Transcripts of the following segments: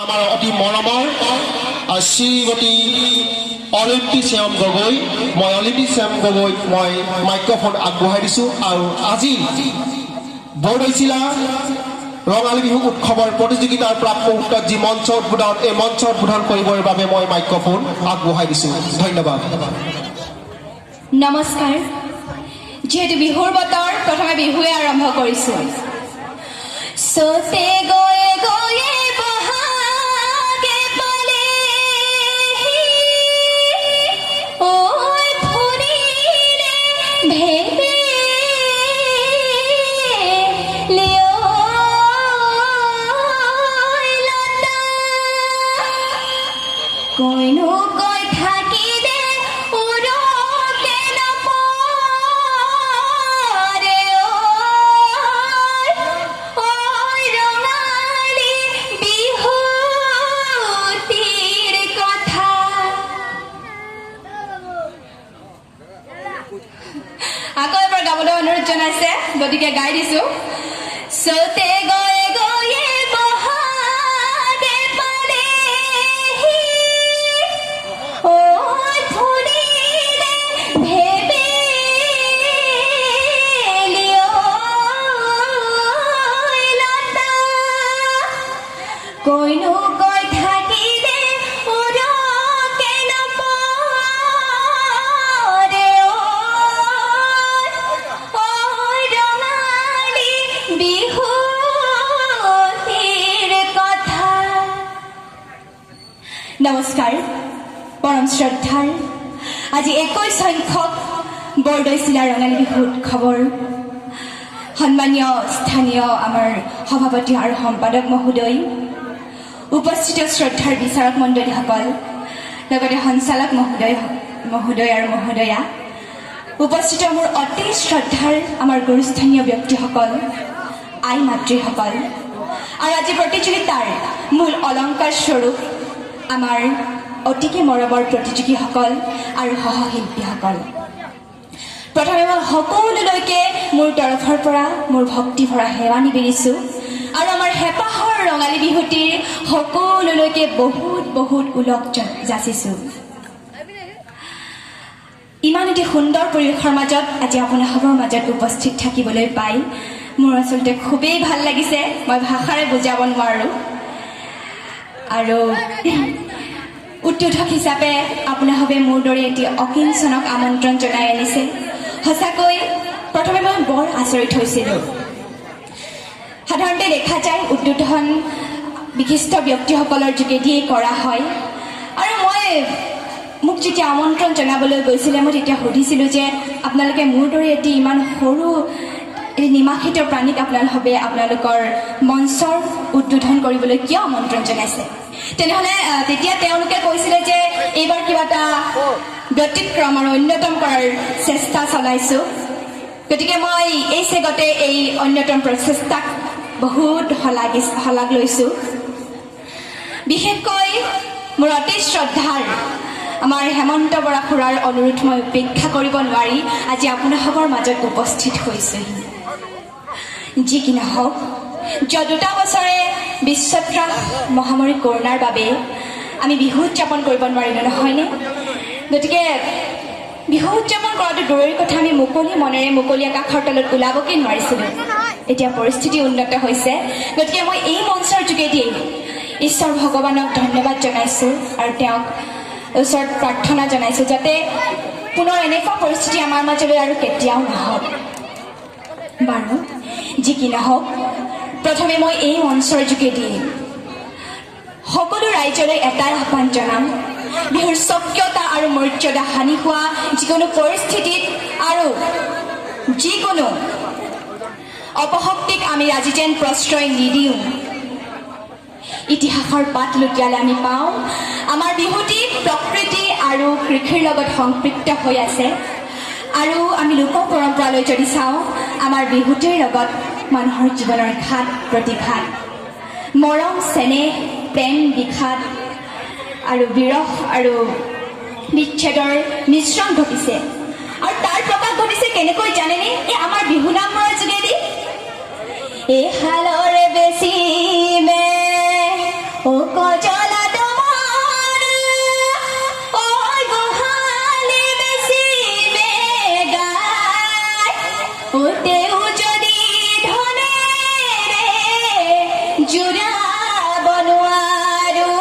আমাৰ অতি মৰমৰ শ্ৰীমতী অলিম্পী শ্যাম গগৈ। মই অলিম্পী শ্যাম গগৈক মই মাইক্ৰফোন আগবঢ়াই দিছোঁ আৰু আজি বৰদৈচিলা ৰঙালী বিহু উৎসৱৰ প্ৰতিযোগিতাৰ প্ৰাক মুহূৰ্তত যি মঞ্চ উদ্বোধন, এই মঞ্চ উদ্বোধন কৰিবৰ বাবে মই মাইক্ৰফোন আগবঢ়াই দিছোঁ। ধন্যবাদ। নমস্কাৰ। যিহেতু বিহুৰ বতৰ, প্ৰথমে বিহুৱে আৰম্ভ কৰিছো। চ'তে গয়ে গয়ে বহাগে পালেহি, ঐ ফুলিলে ভেবেলি ঐ লতা, কৈনো কৈ থাকিলে উৰকে নপৰে ঐ, ঐ ৰঙালী বিহুটিৰ কথা। আকৌ এবাৰ গাবলৈ অনুৰোধ জনাইছে, গতিকে গাই দিছো। চ'তে গয়ে গয়ে বহাগে পালেহি, ঐ ফুলিলে ভেবেলি ঐ লতা, কৈনো কৈ থাকিলে উৰকে নপৰে ঐ, ঐ ৰঙালী বিহুটিৰ কথা। নমস্কাৰ। পৰম শ্ৰদ্ধাৰ আজি 21 সংখ্যক বৰদৈচিলা ৰঙালী বিহু উৎসৱৰ সন্মানীয় স্থানীয় আমাৰ সভাপতি আৰু সম্পাদক মহোদয়, উপস্থিত শ্ৰদ্ধাৰ বিচাৰক মণ্ডলীসকল, লগতে সঞ্চালক মহোদয় মহোদয় আৰু মহোদয়া, উপস্থিত মোৰ অতি শ্ৰদ্ধাৰ আমাৰ গুৰুস্থানীয় ব্যক্তিসকল, আই মাতৃসকল আৰু আজি প্ৰতিযোগিতাৰ মূল অলংকাৰ স্বৰূপ আমাৰ অতিকে মৰমৰ প্ৰতিযোগীসকল আৰু সহশিল্পীসকল, প্ৰথমে মই সকলোলৈকে মোৰ তৰফৰ পৰা মোৰ ভক্তি ভৰা সেৱা নিবেদিছোঁ আৰু আমাৰ হেঁপাহৰ ৰঙালী বিহুটিৰ সকলোলৈকে বহুত বহুত ওলগ যাচিছোঁ। ইমান এটি সুন্দৰ পৰিৱেশৰ মাজত আজি আপোনাসৱৰ মাজত উপস্থিত থাকিবলৈ পাই মোৰ আচলতে খুবেই ভাল লাগিছে, মই ভাষাৰে বুজাব নোৱাৰোঁ। আৰু উদ্বোধক হিচাপে আপোনাসৱে মোৰ দৰে এটি অকিঞ্চনক আমন্ত্ৰণ জনাই আনিছে। সঁচাকৈ প্ৰথমে মই বৰ আচৰিত হৈছিলোঁ। সাধাৰণতে দেখা যায় উদ্বোধন বিশিষ্ট ব্যক্তিসকলৰ যোগেদিয়েই কৰা হয় আৰু মোক যেতিয়া আমন্ত্ৰণ জনাবলৈ গৈছিলে, মই তেতিয়া সুধিছিলোঁ যে আপোনালোকে মোৰ দৰে এটি ইমান সৰু এটি নিমাখিত প্ৰাণীক আপোনালোকে আপোনালোকৰ মঞ্চৰ উদ্বোধন কৰিবলৈ কিয় আমন্ত্ৰণ জনাইছে? তেনেহ'লে তেতিয়া তেওঁলোকে কৈছিলে যে এইবাৰ কিবা এটা ব্যতিক্ৰম আৰু অন্যতম কৰাৰ চেষ্টা চলাইছোঁ। গতিকে মই এই চেগতে এই অন্যতম প্ৰচেষ্টাক বহুত শলাগ লৈছোঁ। বিশেষকৈ মোৰ অতি শ্ৰদ্ধাৰ আমাৰ হেমন্ত বৰা খুৰাৰ অনুৰোধ মই উপেক্ষা কৰিব নোৱাৰি আজি আপোনাসৱৰ মাজত উপস্থিত হৈছোহি। যি কি নহওক, যোৱা 2টা বছৰে বিশ্বত্ৰাস মহামাৰী কৰোণাৰ বাবে আমি বিহু উদযাপন কৰিব নোৱাৰিলোঁ, নহয়নে? গতিকে বিহু উদযাপন কৰাটো দূৰৈৰ কথা, আমি মুকলি মনেৰে মুকলি আকাশৰ তলত ওলাবকে নোৱাৰিছিলোঁ। এতিয়া পৰিস্থিতি উন্নত হৈছে, গতিকে মই এই মঞ্চৰ যোগেদি ঈশ্বৰ ভগৱানক ধন্যবাদ জনাইছোঁ আৰু তেওঁক ওচৰত প্ৰাৰ্থনা জনাইছোঁ যাতে পুনৰ এনেকুৱা পৰিস্থিতি আমাৰ মাজলৈ আৰু কেতিয়াও নাহক। বাৰু, যি কি নহওক, প্ৰথমে মই এই মঞ্চৰ যোগেদি সকলো ৰাইজলৈ এটাই আহ্বান জনাম, বিহুৰ স্বকীয়তা আৰু মৰ্যাদা হানি হোৱা যিকোনো পৰিস্থিতিত আৰু যিকোনো অপশক্তিক আমি আজি যেন প্ৰশ্ৰয় নিদিওঁ। ইতিহাসৰ পাত লুটিয়ালে আমি পাওঁ আমাৰ বিহুটি প্ৰকৃতি আৰু কৃষিৰ লগত সংপৃক্ত হৈ আছে আৰু আমি লোক পৰম্পৰালৈ যদি চাওঁ, আমাৰ বিহুটিৰ লগত মানুহৰ জীৱনৰ ঘাত প্ৰতিঘাত, মৰম চেনেহ, প্ৰেম বিষাদ আৰু বিৰহ আৰু বিচ্ছেদৰ মিশ্ৰণ ঘটিছে আৰু তাৰ প্ৰকাশ ঘটিছে কেনেকৈ জানেনে? এই আমাৰ বিহু নামবোৰৰ যোগেদি। এই শালৰে বেছি মে অ কজলা দমৰা ঐ গোহালি বেচিমে গাই, ও তেওঁ যদি ধনেৰে জোৰাব নোৱাৰো,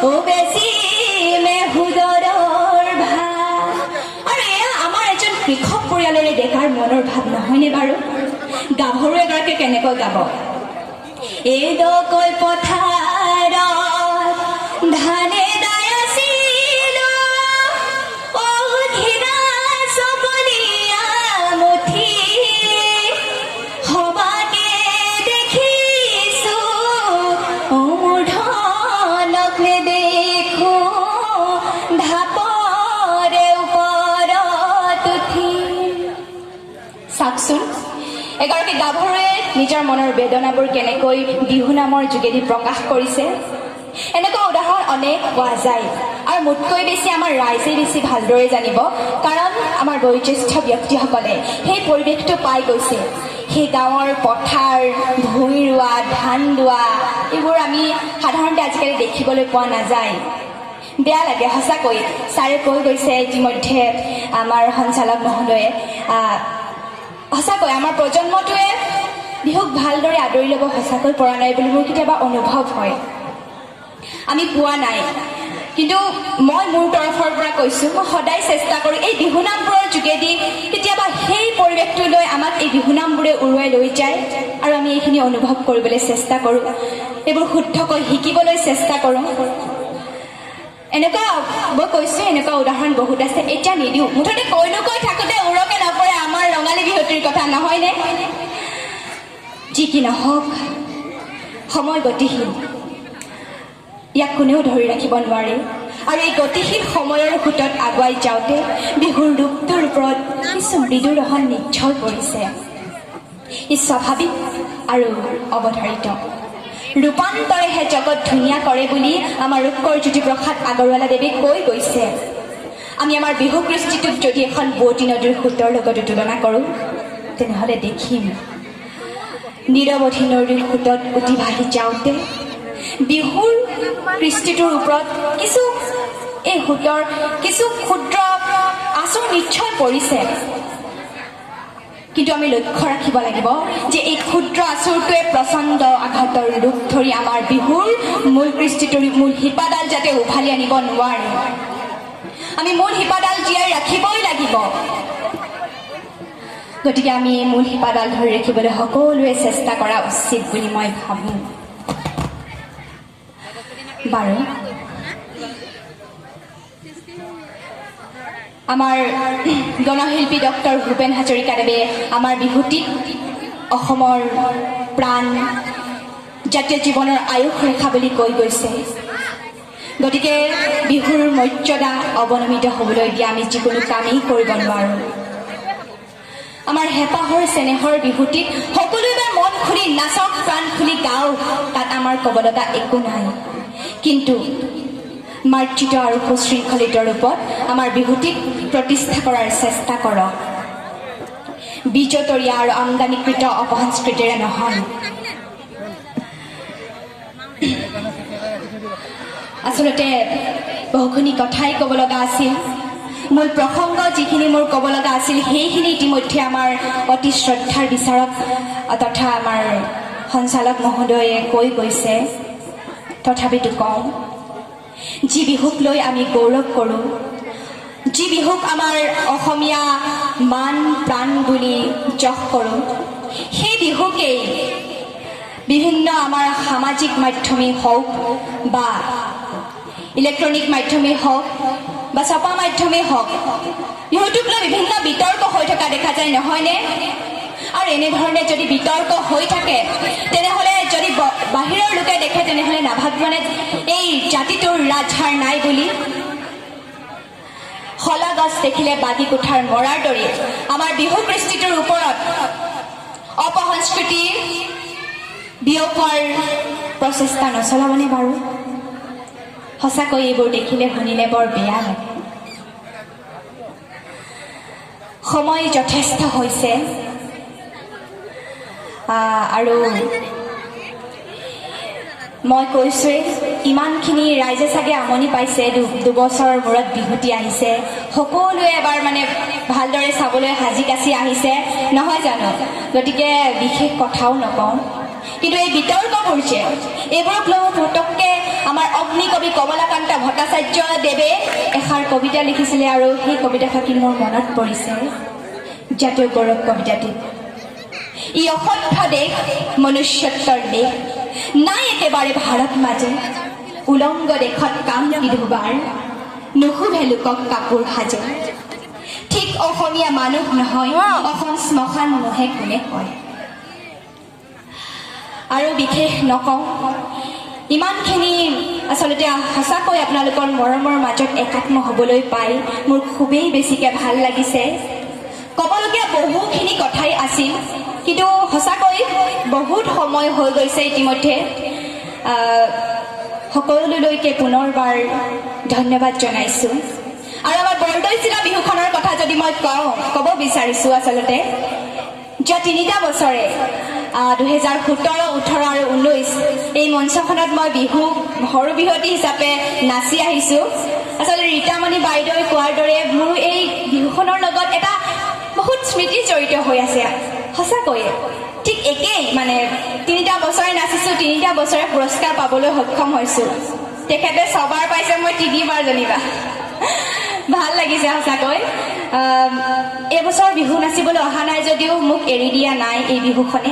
ও বেচিমে সুদৰৰ ভাগ। আৰু এয়া আমাৰ এজন কৃষক পৰিয়ালৰে ডেকাৰ মনৰ ভাৱ নহয়নে বাৰু? গাভৰু এগৰাকীয়ে কেনেকৈ গাব? এই দকৈ পথাৰত ধানে দাই আছিলো, ঔ ঘিৰা চপনীয়া মুঠি, সবাকে দেখিছো, ঔ মোৰ ধনক নেদেখো ঢাপৰে ওপৰত উঠি। চাওকচোন, এগৰাকী গাভৰুৱে নিজৰ মনৰ বেদনাবোৰ কেনেকৈ বিহুনামৰ যোগেদি প্ৰকাশ কৰিছে। এনেকুৱা উদাহৰণ অনেক পোৱা যায় আৰু মোতকৈ বেছি আমাৰ ৰাইজে বেছি ভালদৰে জানিব, কাৰণ আমাৰ বয়োজ্যেষ্ঠ ব্যক্তিসকলে সেই পৰিৱেশটো পাই গৈছে। সেই গাঁৱৰ পথাৰ, ভূঁই ৰোৱা, ধান দোৱা, এইবোৰ আমি সাধাৰণতে আজিকালি দেখিবলৈ পোৱা নাযায়। বেয়া লাগে সঁচাকৈ। ছাৰে কৈ গৈছে ইতিমধ্যে, আমাৰ সঞ্চালক মহোদয়ে, সঁচাকৈ আমাৰ প্ৰজন্মটোৱে বিহুক ভালদৰে আদৰি ল'ব সঁচাকৈ পৰা নাই বুলি মোৰ কেতিয়াবা অনুভৱ হয়। আমি পোৱা নাই, কিন্তু মই মোৰ তৰফৰ পৰা কৈছোঁ, মই সদায় চেষ্টা কৰোঁ এই বিহুনামবোৰৰ যোগেদি কেতিয়াবা সেই পৰিৱেশটোলৈ আমাক এই বিহুনামবোৰে উৰুৱাই লৈ যায় আৰু আমি এইখিনি অনুভৱ কৰিবলৈ চেষ্টা কৰোঁ, এইবোৰ শুদ্ধকৈ শিকিবলৈ চেষ্টা কৰোঁ। এনেকুৱা মই কৈছোঁ, এনেকুৱা উদাহৰণ বহুত আছে, এতিয়া নিদিওঁ। মুঠতে কৈ নকৈ থাকোঁতে ওৰকে নপৰে আমাৰ ৰঙালী বিহুটিৰ কথা, নহয়নে? যি কি নহওক, সময় গতিশীল, ইয়াক কোনেও ধৰি ৰাখিব নোৱাৰে। আৰু এই গতিশীল সময়ৰ সোঁতত আগুৱাই যাওঁতে বিহুৰ ৰূপটোৰ ওপৰত কিছু মৃদু ৰহণ নিশ্চয় পৰিছে। ই স্বাভাৱিক আৰু অৱধাৰিত। ৰূপান্তৰেহে জগত ধুনীয়া কৰে বুলি আমাৰ ৰূপকৰ জ্যোতিপ্ৰসাদ আগৰৱালাদেৱে কৈ গৈছে। আমি আমাৰ বিহু কৃষ্টিটোক যদি এখন বোৱতী নদীৰ সোঁতৰ লগত তুলনা কৰোঁ, তেনেহ'লে দেখিম নিৰৱধি নদীৰ সোঁতত উটি ভাহি যাওঁতে বিহুৰ কৃষ্টিটোৰ ওপৰত কিছু এই সোঁতৰ কিছু ক্ষুদ্ৰ আঁচোৰ নিশ্চয় পৰিছে। কিন্তু আমি লক্ষ্য ৰাখিব লাগিব যে এই ক্ষুদ্ৰ আঁচোৰটোৱে প্ৰচণ্ড আঘাতৰ ৰূপ ধৰি আমাৰ বিহুৰ মূল কৃষ্টিটোৰ মূল শিপাডাল যাতে উভালি আনিব নোৱাৰে। আমি মূল শিপাডাল জীয়াই ৰাখিবই লাগিব। গতিকে আমি এই মূল শিপাডাল ধৰি ৰাখিবলৈ সকলোৱে চেষ্টা কৰা উচিত বুলি মই ভাবোঁ। বাৰু, আমাৰ গণশিল্পী ডক্টৰ ভূপেন হাজৰিকাদেৱে আমাৰ বিহুটিক অসমৰ প্ৰাণ, জাতীয় জীৱনৰ আয়ুস ৰেখা বুলি কৈ গৈছে। গতিকে বিহুৰ মৰ্যাদা অৱনমিত হ'বলৈ দিয়া আমি যিকোনো কামেই কৰিব নোৱাৰোঁ। আমাৰ হেঁপাহৰ চেনেহৰ বিহুটিত সকলোৱে এবাৰ মন খুলি নাচক, প্ৰাণ খুলি গাওক, তাত আমাৰ ক'ব লগা একো নাই। কিন্তু মাৰ্জিত আৰু সুশৃংখলিত ৰূপত আমাৰ বিহুটিক প্ৰতিষ্ঠা কৰাৰ চেষ্টা কৰক, বিজতৰীয়া আৰু আমদানিকৃত অপসংস্কৃতিৰে নহয়। আচলতে বহুখিনি কথাই ক'ব লগা আছিল। মূল প্ৰসংগ যিখিনি মোৰ ক'ব লগা আছিল সেইখিনি ইতিমধ্যে আমাৰ অতি শ্ৰদ্ধাৰ বিচাৰক তথা আমাৰ সঞ্চালক মহোদয়ে কৈ গৈছে। তথাপিতো কওঁ, যি বিহুক লৈ আমি গৌৰৱ কৰোঁ, যি বিহুক আমাৰ অসমীয়া মান প্ৰাণ বুলি যশ কৰোঁ, সেই বিহুকেই বিভিন্ন আমাৰ সামাজিক মাধ্যমেই হওক বা ইলেক্ট্ৰনিক মাধ্যমেই হওক বা ছপা মাধ্যমেই হওক, বিহুটোক লৈ বিভিন্ন বিতৰ্ক হৈ থকা দেখা যায়, নহয়নে? আৰু এনেধৰণে যদি বিতৰ্ক হৈ থাকে, তেনেহ'লে যদি বাহিৰৰ লোকে দেখে, তেনেহ'লে নাভাবিবনে এই জাতিটোৰ ৰাজহাড় নাই বুলি? শলা গছ দেখিলে বাগি কোঠাৰ মৰাৰ দৰে আমাৰ বিহু কৃষ্টিটোৰ ওপৰত অপসংস্কৃতি বিয়পোৱাৰ প্ৰচেষ্টা নচলাবনে বাৰু? সঁচাকৈ এইবোৰ দেখিলে শুনিলে বৰ বেয়া লাগে। সময় যথেষ্ট হৈছে আৰু মই কৈছোঁৱেই, ইমানখিনি ৰাইজে চাগে আমনি পাইছে। দুবছৰৰ মূৰত বিহুটি আহিছে, সকলোৱে এবাৰ মানে ভালদৰে চাবলৈ সাজি কাচি আহিছে, নহয় জানো? গতিকে বিশেষ কথাও নকওঁ, কিন্তু এই বিতৰ্কবোৰ যে এইবোৰক লৈ পটককৈ আমাৰ অগ্নিকবি কমলাকান্ত ভট্টাচাৰ্য দেৱে এষাৰ কবিতা লিখিছিলে আৰু সেই কবিতাফাকি মোৰ মনত পৰিছে, জাতীয় গৌৰৱ কবিতাটিত। ই অসভ্য দেশ, মনুষ্যত্বৰ দেশ নাই একেবাৰে ভাৰত মাজে। উলংগ দেশত কাম কি ধোবাৰ, নুশোভে লোকক কাপোৰ সাজে। ঠিক অসমীয়া মানুহ নহয়, অসম শ্মশান নোহে কোনে কয়। আৰু বিশেষ নকওঁ। ইমানখিনি আচলতে সঁচাকৈ আপোনালোকৰ মৰমৰ মাজত একাত্ম হ'বলৈ পাই মোৰ খুবেই বেছিকৈ ভাল লাগিছে। ক'বলগীয়া বহুখিনি কথাই আছিল, কিন্তু সঁচাকৈ বহুত সময় হৈ গৈছে ইতিমধ্যে। সকলোলৈকে পুনৰবাৰ ধন্যবাদ জনাইছোঁ। আৰু আমাৰ বৰদৈচিলা বিহুখনৰ কথা যদি মই কওঁ, ক'ব বিচাৰিছোঁ, আচলতে যোৱা 3টা বছৰে 2017, 18 আৰু 19 এই মঞ্চখনত মই বিহু সৰু বিহুৱতী হিচাপে নাচি আহিছোঁ। আচলতে ৰীতামণি বাইদেৱে কোৱাৰ দৰে মোৰো এই বিহুখনৰ লগত এটা বহুত স্মৃতি জড়িত হৈ আছে। সঁচাকৈয়ে ঠিক একেই, মানে 3টা বছৰে নাচিছোঁ, 3টা বছৰে পুৰস্কাৰ পাবলৈ সক্ষম হৈছোঁ। তেখেতে 6বাৰ পাইছে, মই 3বাৰ যেনিবা। ভাল লাগিছে সঁচাকৈ। এইবছৰ বিহু নাচিবলৈ অহা নাই যদিও মোক এৰি দিয়া নাই এই বিহুখনে।